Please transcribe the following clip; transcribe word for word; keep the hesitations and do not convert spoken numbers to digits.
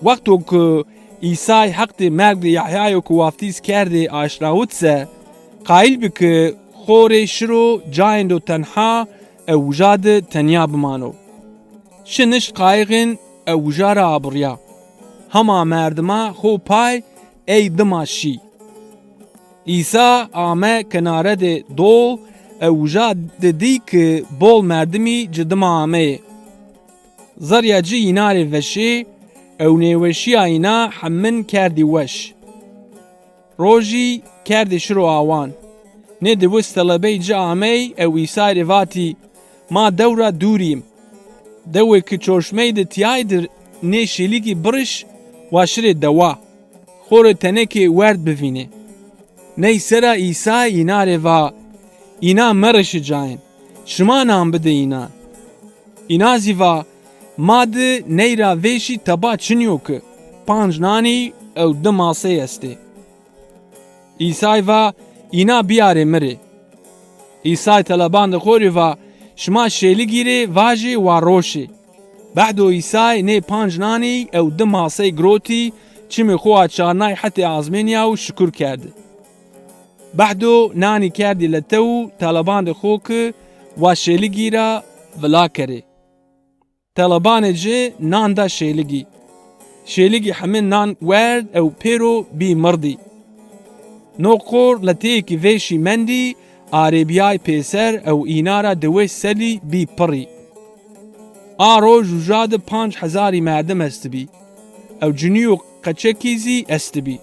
Wexto ki Îsay heqdê mergdê Yehyayo ki waftîz kerdê aşnawit se, qayîl bi ki xo rê şiro cayêndo tenha ew uja di tenya bimano. Şi nişt qayîxin ew uja ra abirya. Hema merdima xo pay ey dima şî. Îsa ame kenaredê dol ew uja di dî ki bol merdimî ci dima ameyê. Zerrîya ci îna rê veşê ew nêweşîya îna hemin kerdî weş. Rojî kerdî şiro awan. Nê diwis telebey ci amey ew Îsay rê vatî, ma dew ra dûrî yim. Dewê ki çorşmey di tiyay di nê şêlîgî biriş wa şirê dewa. Xo rê tenekê werd bivînê. Ney sera Îsay îna rê va, îna merişi cayên, şima nan bidê înan. Îna zî va, ma di ney ra vêşî teba çinî yo ki, panc nanî ew di masey estê. Îsay va, îna biyarê mi rê. Îsay telebandê xo rê va, şima şêlîgî rê vajê wa roşê. Behdo Îsay nê panc nanî ew di masey girotî, çimê xo açarnay hetê azmênîya û şukur kerdi. Behdo nanî kerdî lete û telebandê xo ki wa şêlîgî ra vila kerê. Telebanê ci nan da şêlîgî. Şêlîgî hemî nan werd ew pêro bî mirdî. No qor leteyêkî vêşî mendî, arêbîyay pêser ew îna ra diwês selî bî pirî. A roj uja di panc hezarî merdim estibî. Ew cinî û qeçekî zî estibî.